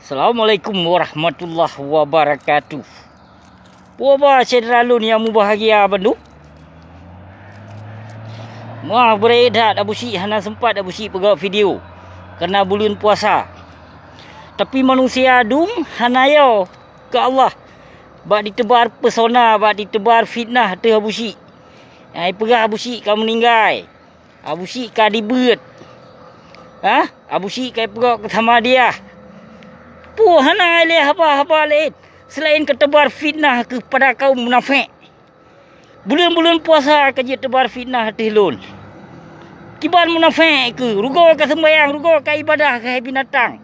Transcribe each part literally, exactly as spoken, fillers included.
Assalamualaikum warahmatullahi wabarakatuh. Peue haba syedara lôn nyang mubahgia bandum? Meuah beureueh that Abu Syik hana seumpat Abu Syik peugah video kareuna buleuen puasa. Tapi manusia dum hana yo keu Allah bak diteubar pesona, bak diteubar fitnah ateueh Abu Syik. Nyang jipeugah Abu Syik ka meuninggai. Abu Syik ka dibeuet. Hah? Abu Syik ka jipeugok keu Samadiyah. Peue hana lé haba-haba laén seulaén keuteubar fitnah keupada kaum munafék. Buleuen-buleuen puasa ka jeuet teubar fitnah ateueh lôn. Kiban munafék keuh, rugoe ka seumbahyang, rugoe ka ibadah keuhai binatang.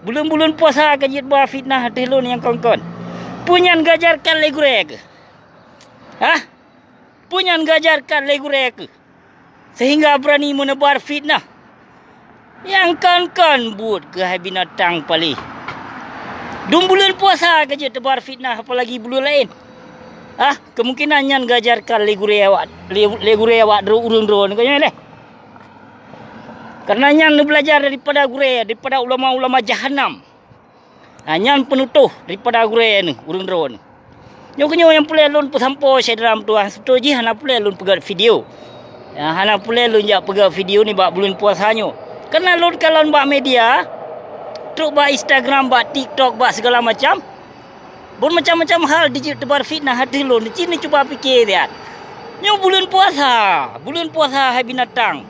Buleuen-buleuen puasa ka jeuet ba fitnah ateueh lôn nyang kon-kon. Peue nyan geuajarkan lé gurée keuh? Hah? Peue nyan geuajarkan lé gurée keuh? Seuhingga beurani meuneubar fitnah. Nyang kon-kon buet keuhai binatang paléh. Dum buleuen puasa ka jeuet teubar fitnah, apalagi buleuen laén. Ah, keumungkinan nyan geuajarkan lé gurée awak, lé, lé gurée awak droe ureuëng droeneuh, kon nyan lé. Kareuna nyan neubeulajar daripada gurée, daripada ulama-ulama jahanam. Ha, nyan peunutoh daripada gurée neuh, ureuëng droeneuh. Nyoe keunyoe nyang peureulée lôn peusampoe syedara meutuwah, seubeutôi jih hana peureulée lôn peugah video. Ya, hana peureulée lôn jak peugah video nibak buleuen puasa nyoe. Kareuna lôn kalon bak media, trok bak Instagram, bak TikTok, bak sigala macam. Buet macam-macam hal jijeuet teubar fitnah ateueh lôn, cit neucuba pike siat. Nyoe buleuen puasa, buleuen puasa hai binatang.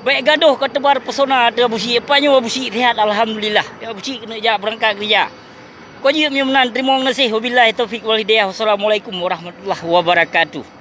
Bék gadôh ka teubar pesona ateueh Abu Syik, pat nyoe Abu Syik sihat, alhamdulillah. Ya, Abu Syik keuneuk jak beurangkat keurija. Kon jeuet meunyoe meunan, teurimong gaséh. Wabillahi taufiq wal hidayah. Wassalamualaikum warahmatullahi wabarakatuh.